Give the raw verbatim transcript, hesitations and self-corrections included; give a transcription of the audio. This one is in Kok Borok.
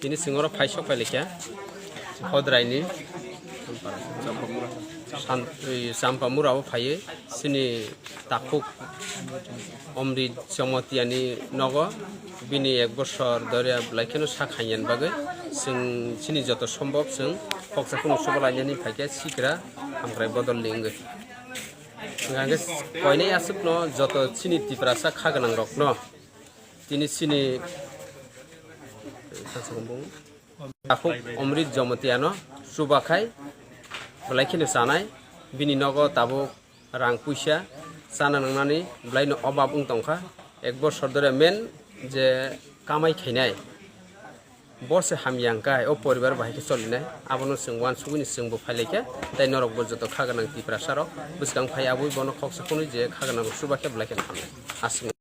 Tini chwng oro phai sok phai laikha Hodraini San-, ui, Champamura o phaiwi chini takhuk Omrit Jamatia ni nogo bini ek bosor doriya belai kheno sak haiya ni bagwi chwng chini joto sombok chwng khoksa kheno suba lainani phaikha sikra hamkrai bodol ni wngwi. Hwnkhe koinai aswkno joto chini Tiprasa kha gwnang rokno tini chini takhuk Omrit Jamatia no chubakhai belai kheno chanai, bini nogo tabuk rang puisa chana nangnani belaino obab wng tongkha. Ek bosor dore men je kamai khainai, bo se hamya hwnkhe o poribar bahai khe cholinai, abono chwng uansugwini chwngbo phailaikha, tei norokbo joto kha gwnang Tiprasarok bwskang phai abwi bono khoksa khwnwi je kha gwnang rok chubakhe belai kheno hamnai. Aswk.